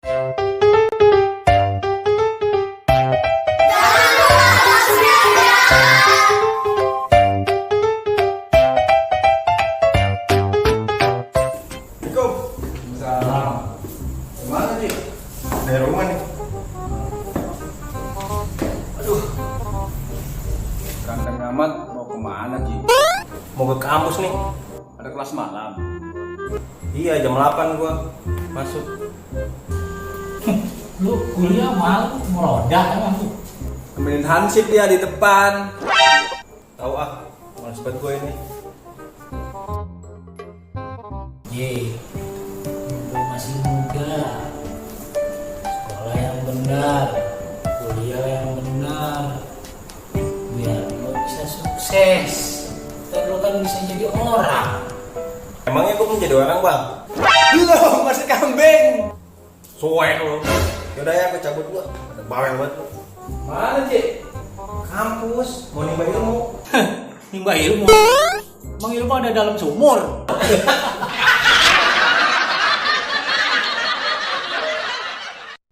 Gimana Ji? Dari rumah nih. Aduh, ganteng amat. Mau kemana Ji? Mau ke kampus nih. Ada kelas malam. Iya, jam 8 gua masuk. Lu kuliah malam merodah emang tuh. Temenin Hansip dia di depan. Tahu males banget gua ini. Lu masih muda. Sekolah yang benar, kuliah yang benar. Biar lu bisa sukses. Dan lu kan bisa jadi orang. Emangnya gua menjadi orang, Bang? Belum, masih kambing. Suwe lu. Yaudah ya, gua cabut gua. Ada bawel banget. Mana Ji? Kampus, mau nimba ilmu. Nimba ilmu. Emang ilmu ada dalam sumur.